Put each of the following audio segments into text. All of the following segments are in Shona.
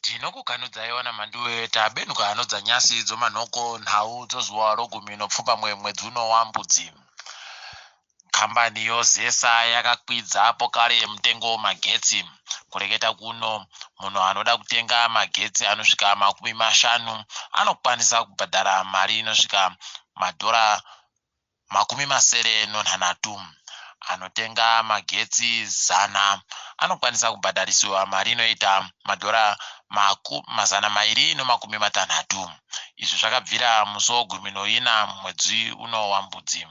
Tinokukanudzai wana Mhanduwe tabenuka anodza nyasi dzomanhoko nhau dzozuva rogumi nopfumbamwe mwedzi uno waMbudzi. Kambani yoZESA yakakwidza pokare mutengo wemagetsi. Kureketa kuno munhu anoda kutenga magetsi anosvika 50 anokwanisa kubhadhara mari inosvika madhora 73. Anotenga magetsi 100 anokwanisa kubhadharisiwa mari inoita madhora 260. Izvi zvakabvira musi wegumi noina mwedzi uno waMbudzi.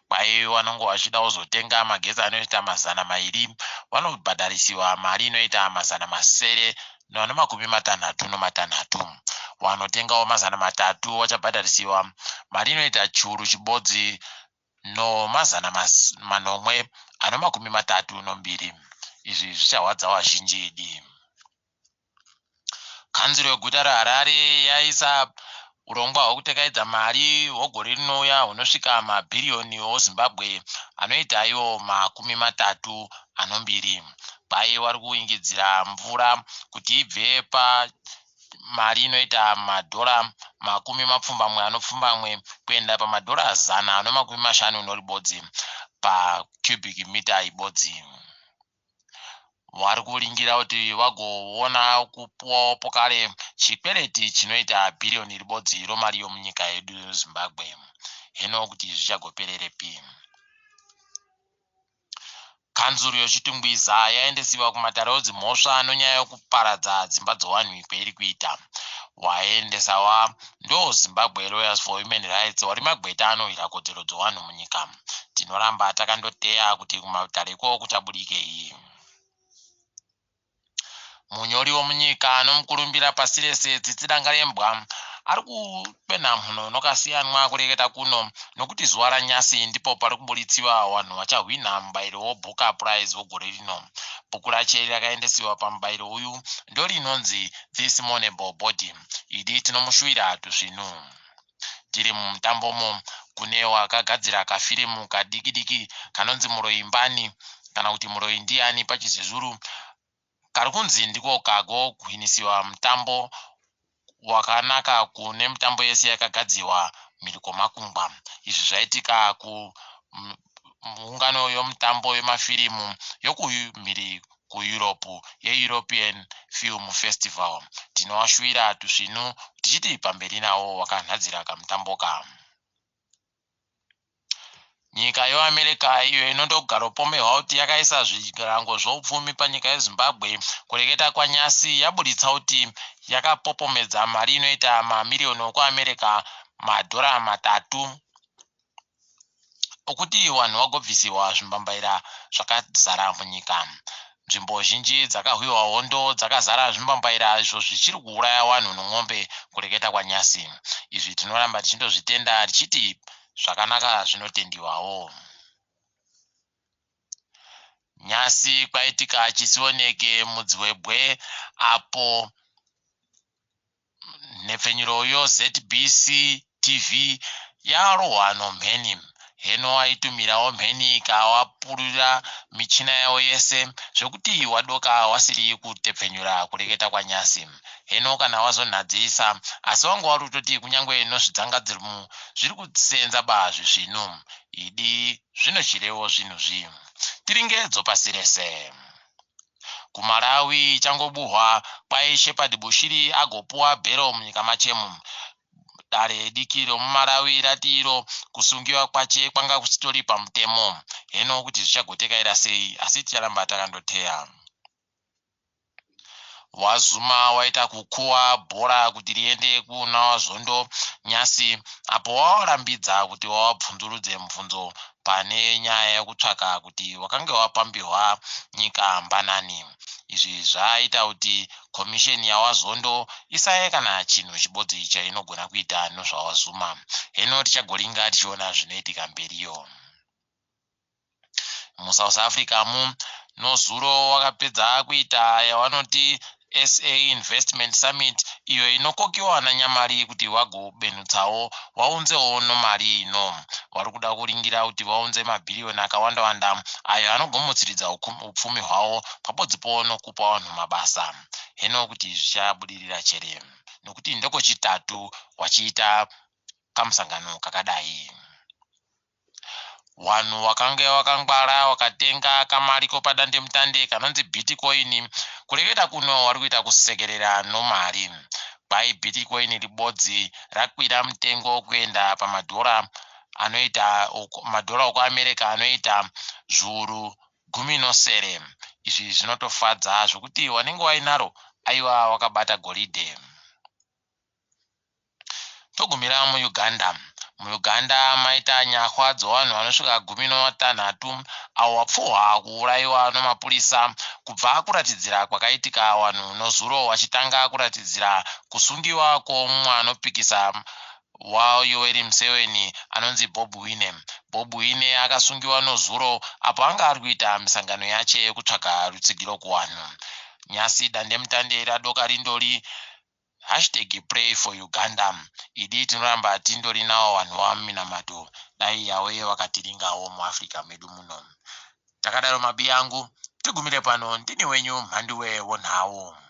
Kwai vanonge vachida kuzotenga magetsi anoita 200 vanobhadharisiwa mari inoita 666. Vanotengawo 300 vachabhadharisiwa mari inoita 1732. Izvi zvichahwadza vazhinji idi. Kanzuro yeguta reHarare yaisa urongwa hwekutekaidza mari hwegore rinouya hunosvika mabhiriyoni oZimbabwe anoita iwo 32. Kwai vari kuingidzira mvura kuti ibve pamari inoita madhora 78 kuenda pamadhora 151 pacubic mita ibodzi. Vari kuringira kuti vagoona kupuwawo pokare chikwereti chinoita bhiriyoni ribodzi romari yomunyika yedu yeZimbabwe. Heno kuti zvichagopererepi. Kanzuru yeChitungwiza yaendesiwa kumatare edzimhosva nonyaya yekuparadza dzimba dzevanhu kweiri kuita. Waendesawa ndo Zimbabwe Lawyers for Human Rights wari magweta anorwira kodzero dzevanhu munyika. Tinoramba takandoteya kuti kumatare ikoko kuchabudikei. Munyori wemunyika anomukurumbira pasi rese Tsitsi Dangarembwa ari kukwena mhuno nokasiyanwa kureketa kuno nokuti zuva ranyasi ndipo pari kuburitsiwa vanhu vachahwina mubairo weBooker Prize wegore rino. Bhuku rache rakaendesiwa pamubairo uyu ndorinonzi This Mournable Body. Idi tinomushuwira tusvinu. Tiri mumutambomo kune wakagadzira kafirimu kadiki diki kanonzi Muroyi Mbani kana kuti Muroyi Ndiyani pachiZezuru kari kunzi ndiko kagohwinisiwa mutambo wakanaka kune mitambo yese yakagadziwa mhiri kwomakungwa. Izvi zvaitika kuungano yomutambo yemafirimu yokumhiri kuEurope yeEuropean Film Festival. Tinovashuwira tusvinu tichiti pamberi nawo wakanhadzira kamutambo ka. Nyika yeAmerica iyo inondogaropomerwa kuti yakaisa zvirango zvoupfumi panyika yeZimbabwe kureketa kwanyasi yaburitsa kuti yakapopomedza mari inoita mamiriyoni okuAmerica madhora 3 okuti vanhu vagobvisiwa zvimbambaira zvakazara munyika. Nzvimbo zhinji dzakahwiwa hondo dzakazara zvimbambaira izvo zvichiri kuuraya vanhu nemombe kureketa kwanyasi. Izvi tinoramba tichindozvitenda tichiti zvakanaka zvinotendiwawo. Nyasi kwaitika chisioneke mudziwebwe apo nhepfenyuro yoZBC TV yarohwa nomheni. Heno aitumirawo mheni ikawapurira michina yavo yese zvekuti wadoka wasiri kutepfenyura kureketa kwanyasi. Heno kana wazonhadzisa asi wangu wari kutoti kunyange nozvidzangadzirmu zviri kusenza ba zvisvinu. Idi zvinochirevo zvinhu zvi. Tiringe dzopasi rese. KuMalawi ichangobuhwa kwai Shepherd Bushiri agopuwa bhero munyika machemu. Dare diki romuMalawi rati iro kusungiwa kwache kwanga kusitori pamutemo. Heno kuti zvichagotekaira sei asi ticharamba takandoteya. WaZuma waita kukuwa bhora kuti riende kuna waZondo nyasi apo wawarambidza kuti wawabvunzurudze mubvunzo pane nyaya yekutsvaka kuti wakange wapambirwa nyika mbanani. Izvi zvaita kuti komisheni yawaZondo isaye kana chinhu chibodzi chainogona kuita nezvawaZuma. Heno tichagoringa tichiona zvinoitika mberiyo. MuSouth Africa mu nozuro wakapedza kuita yavanoti SA Investment Summit iyo inokokiwa vananyamari kuti vagobenutsawo vaunzewo nomari ino. Vari kuda kuringira kuti vaunze mabhiriyoni akawanda wanda ayo anogomutsiridza upfumi hwavo pabodzipo nokupa vanhu mabasa. Heno kuti zvichabudirira chere nokuti ndokwechitatu wachiita kamusangano kakadai. Wanhu wakange wakangwara wakatenga kamari kopadandemutande kanonzi Bitcoin kureketa kuno wari kuita kusekerera nomari. Kwai Bitcoin ribodzi rakwira mutengo kuenda pamadhora anoita madhora okuAmerica anoita zviuru gumi nosere. Izvi zvinotofadza zvokuti wanenge wainaro aiwa wakabata goridhe. Togumira muUganda. MuUganda maita nyahwa dzevanhu vanosvika 16 avo vapfuhwa kuuraiwa nemapurisa kubva kuratidzira kwakaitika vanhu nezuro vachitanga kuratidzira kusungiwa kwomumwe anopikisa waYoweri Museveni anonzi Bobi Wine. Bobi Wine akasungiwa nezuro apo anga ari kuita misangano yache yekutsvaga rutsigiro kuvanhu. Nhasi dandemutande radoka rindori hashtag pray for Uganda. Idi tinoramba tindori nawo vanhu vamuminamato. Dai Yahweh vakatiringawo muAfrica medu muno. Takadaro mabiyangu, tigumire pano. Ndini wenyu Mhanduwe wonhau.